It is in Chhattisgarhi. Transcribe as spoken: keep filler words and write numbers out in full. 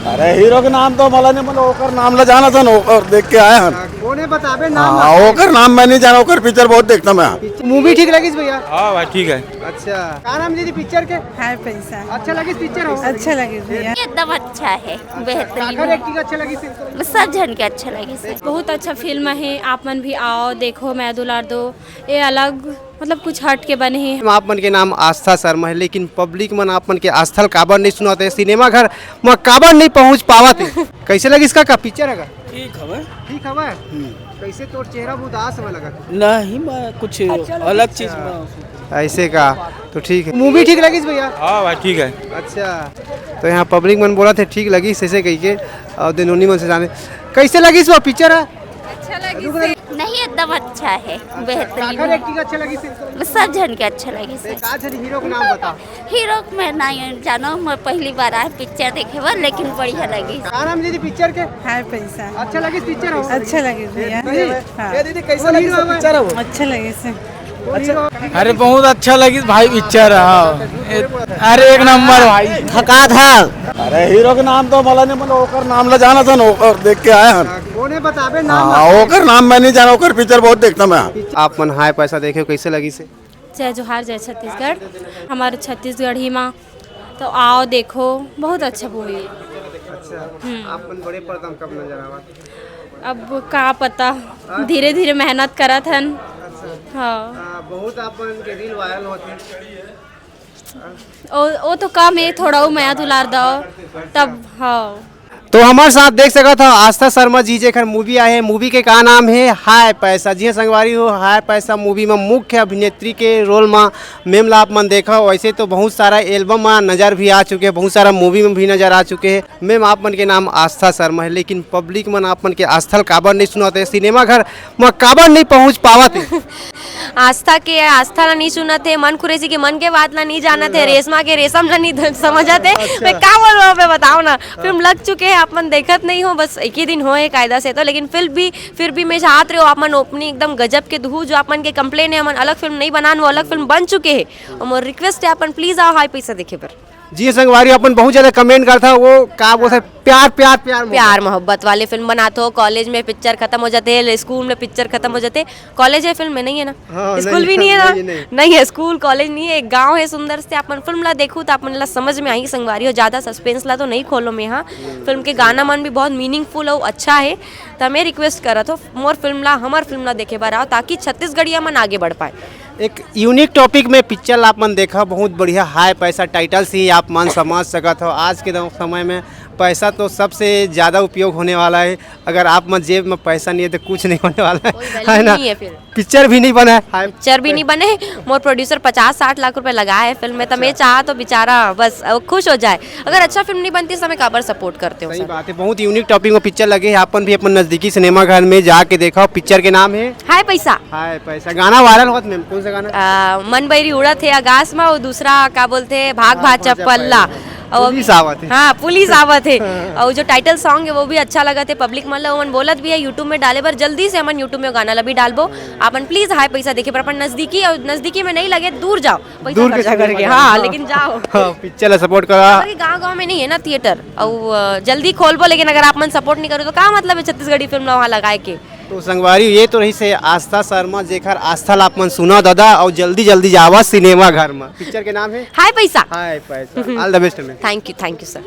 अरे हीरो के नाम तो मला नहीं, मतलब ओकर नाम ला जाना था ना, ओकर देख के आए हैं। कोने बताबे नाम? हाँ, ओकर नाम मैं नहीं जाना, ओकर पिक्चर बहुत देखता मैं। मूवी ठीक लगिस भैया? हाँ भाई, ठीक है। अच्छा, का नाम दीदी पिक्चर के? हाय पैसा। अच्छा लगिस पिक्चर हो? अच्छा लगिस भैया। एकदम अच्छा है, बेहतरीन आखिर है। एक्टिंग अच्छा लगिस? सब झन के अच्छा लगिस है। बहुत अच्छा फिल्म है, आप मन भी आओ देखो, मया दुलार दो। ये अलग, मतलब कुछ हट के बने हे। आप मन के नाम आस्था शर्मा है, लेकिन पब्लिक मन आप मन के आस्था ल काबर नहीं सुनाते, सिनेमा घर म काबर नहीं पहुंच पावत है? कैसे लगिस का, का पिक्चर है का? ठीक हवे। ठीक हवे। हम्म। कैसे तोर चेहरा में उदास हवे लगत? नहीं, मैं कुछ अच्छा लगे। अलग चीज में। ऐसे का? तो ठीक है। मूवी ठीक लगिस भैया? हाँ भाई, ठीक है। अच्छा, तो यहाँ पब्लिक मन बोलत हे ठीक लगिस ऐसे कह के, और दिनोनी मन से जाने कैसे लगिस वो पिक्चर है? अच्छा लगिस। नहीं, एकदम अच्छा है, बेहतरीन आखिर है। एक्टिंग अच्छा लगिस? सब झन के अच्छा लगिस। का झन हीरो के नाम बता। हीरो के मैं नहीं जानो, मैं पहली बार आए पिक्चर देखे बर, लेकिन बढ़िया लगिस। का नाम दीदी पिक्चर के? हाय पैसा। अच्छा लगिस पिक्चर हो? अच्छा लगिस भैया। नहीं? हाँ। ये दीदी कैसा लगिस पिक्चर हो? अच्छा लगिस। अच्छा। अरे बहुत अच्छा लगिस भाई पिक्चर, हाँ। अरे एक नंबर भाई। थका था। अरे हीरो के नाम तो मला नहीं, मतलब ओकर नाम ला जाना था ना, ओकर देख के आए हैं। कोने बताबे नाम? हाँ, ओकर नाम मैं नहीं जाना, ओकर पिक्चर बहुत देखता मैं। आप मन हाय पैसा देखे हो, कैसे लगिस हे? जय जोहार, जय छत्तीसगढ़। हमारे छत्तीसगढ़ी माँ तो आओ देखो, बहुत अच्छा मूवी है। अच्छा, हम्म। आप मन बड़े पर्दा में कब नजर आवा? अब का पता, धीरे धीरे मेहनत करत हन। अच्छा। हाँ। आ, बहुत आप मन के रील वायरल होत हे। ओ, ओ तो कम है, थोड़ा वो मया दुलार दो, तब हाँ। तो हमारे साथ देख सकत हो आस्था शर्मा जी, जेकर मूवी आए है। मूवी के का नाम है? हाय पैसा। जी हाँ संगवारी हो, हाय पैसा मूवी में मुख्य अभिनेत्री के रोल में मैम ला आप मन देखा। वैसे तो बहुत सारा एल्बम में नजर भी आ चुके हैं, बहुत सारा मूवी में भी नजर आ चुके हैं। मैम, आप मन के नाम आस्था शर्मा है, लेकिन पब्लिक मन आप मन के आस्था ल काबर नहीं सुनाते, सिनेमा घर म काबर नहीं पहुंच पावत है? आस्था के, आस्था ला नहीं सुनत हे, मन कुरैशी के मन के बात ला नहीं जानत हे, रेशमा के रेशम ला नहीं ध-, समझत हे। अच्छा। मैं का बोलूं, आप बताओ ना। फिल्म लग चुके हैं, आप मन देखत नहीं हो, बस एक ही दिन होए कायदा से तो, लेकिन फिर भी, फिर भी मैं चाहत रहे हो आप मन ओपनिंग एकदम गजब के दहू, जो आप मन के कंप्लेन है, हमन अलग फिल्म नहीं बनान, वो अलग फिल्म बन चुके हैं। और मोर रिक्वेस्ट है, आप मन प्लीज आओ हाय पैसा देखे बर। जी संगवारी, अपन बहुत ज्यादा कमेंट करता, वो का बोलते हैं, प्यार प्यार प्यार मोहब्बत। प्यार मोहब्बत वाले फिल्म बनात हो, कॉलेज में पिक्चर खत्म हो जाते हैं, स्कूल में पिक्चर खत्म हो जाते हैं, कॉलेज है फिल्म में नहीं है ना, हाँ, स्कूल नहीं, भी नहीं है ना, नहीं, नहीं। नहीं है स्कूल कॉलेज नहीं है, एक गांव है सुंदर से। आप मन फिल्म ला देखू तो आप मन ला समझ में आही संगवारी हो, ज्यादा सस्पेंस ला तो नहीं खोलो मैं। हाँ, फिल्म के गाना मन भी बहुत मीनिंगफुल हो, अच्छा है। तो मैं रिक्वेस्ट करत हो, मोर फिल्म ला, हमार फिल्म ला देखे बर आओ, ताकि छत्तीसगढ़िया मन आगे बढ़ पाए। एक यूनिक टॉपिक में पिक्चर आप मन देखा, बहुत बढ़िया हाई पैसा टाइटल से ही आप मन समझ सकत हो। आज के दौ-, समय में पैसा तो सबसे ज़्यादा उपयोग होने वाला है। अगर आप मन जेब में पैसा नहीं है तो कुछ नहीं होने वाला है, कोई वैल्यू है ना? नहीं है फिर। पिक्चर भी नहीं बना है। हाय पिक्चर भी नहीं बने। मोर प्रोड्यूसर पचास साठ लाख रुपए लगा है फिल्म में, तो मैं अच्छा। चाह तो बेचारा बस अ, खुश हो जाए। अगर अच्छा फिल्म नहीं बनती तो मैं काबर सपोर्ट करते हो सही सर? बात है, बहुत यूनिक टॉपिक में पिक्चर लगे है। अपन भी अपन नजदीकी सिनेमा घर में जाके देखा। पिक्चर के नाम है हाय पैसा। हाय पैसा। गाना वायरल होत मैम, कौन सा गाना? आ, मन बैरी उड़त हे आकाश में, और दूसरा का बोलते हैं, भाग भाग भाग भाग चप्पल्ला। चप्पल्ला। और पुलिस आवत हे। हाँ, पुलिस आवत हे। और जो टाइटल सॉन्ग है वो भी अच्छा लगत हे, पब्लिक मन ला ओमन बोलत भी है YouTube में डाले बर। जल्दी से हमन YouTube में गाना ला भी डालबो। अपन प्लीज हाय पैसा देखे पर अपन नजदीकी और नजदीकी में नहीं लगे, दूर जाओ, पैसा दूर के खर्चा चले करके। जाओ। हाँ, हाँ। लेकिन जाओ। हाँ, पिक्चर ला सपोर्ट करा। अभी गांव गांव में नहीं है ना थिएटर, और अ, जल्दी खोलबो, लेकिन अगर आप मन सपोर्ट नहीं करो तो का मतलब है छत्तीसगढ़ी फिल्म ला वहाँ लगाए के? तो संगवारी, ये तो रही से आस्था शर्मा, जेकर आस्था ला आप मन सुना दादा, और जल्दी जल्दी जावा सिनेमा घर में। पिक्चर के नाम है हाय पैसा। हाय पैसा। All the best ma'am. Thank you, thank you sir.